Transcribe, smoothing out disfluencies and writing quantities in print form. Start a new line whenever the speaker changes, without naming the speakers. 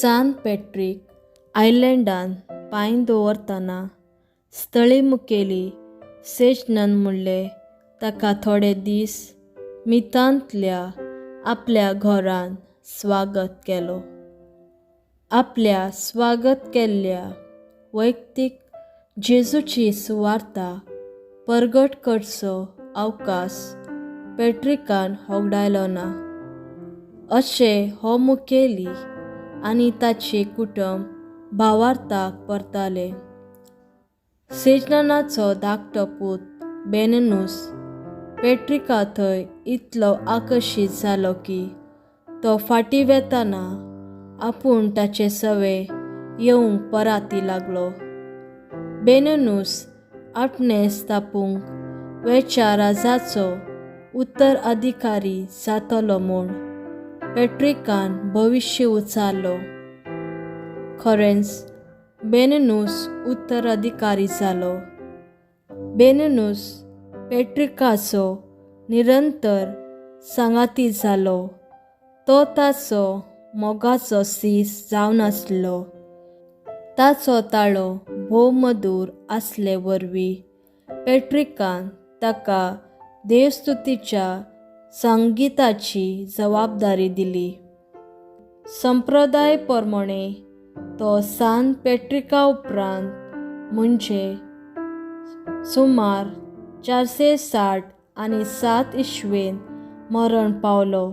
सान पॅट्रीक आयलंडान पांय दवरतना स्थळी मुखेली सेजनन म्हणलें, ताका थोडे दीस मितांतल्या आपल्या घरान स्वागत केलो. आपल्या स्वागत केल्ल्या वैयक्तीक जेजूची सुवार्ता परगट करचो अवकाश पॅट्रिकान होगडायलो ना. अशें हो मुखेली आनी ताचें कुटुंब भावार्थाक परताले. सेजनाचो धाकटो पूत बेननूस पॅट्रिका थंय इतलो आकर्शीत जालो की तो फाटीं वेतना आपूण ताचे सवे येवंक पराती लागलो. बेननूस आपणें स्थापूंक वेच्या राजाचो उत्तराधिकारी जातलो म्हूण पॅट्रिकान भविश्य उच्चारलो. खरेंच बेननूस उत्तराधिकारी जालो. बेननूस पॅट्रिकाचो निरंतर सांगाती जालो. तो ताचो मोगाचो सीस जावन आसलो. ताचो ताळो भोव मधूर आसले वरवीं पॅट्रिकान ताका देवस्तुतीच्या संगिताची जबाबदारी दिली. संप्रदाय प्रमाणे तो सान पॅट्रिका उपरांत म्हणजे सुमार 467 इसवेंत मरण पावलो.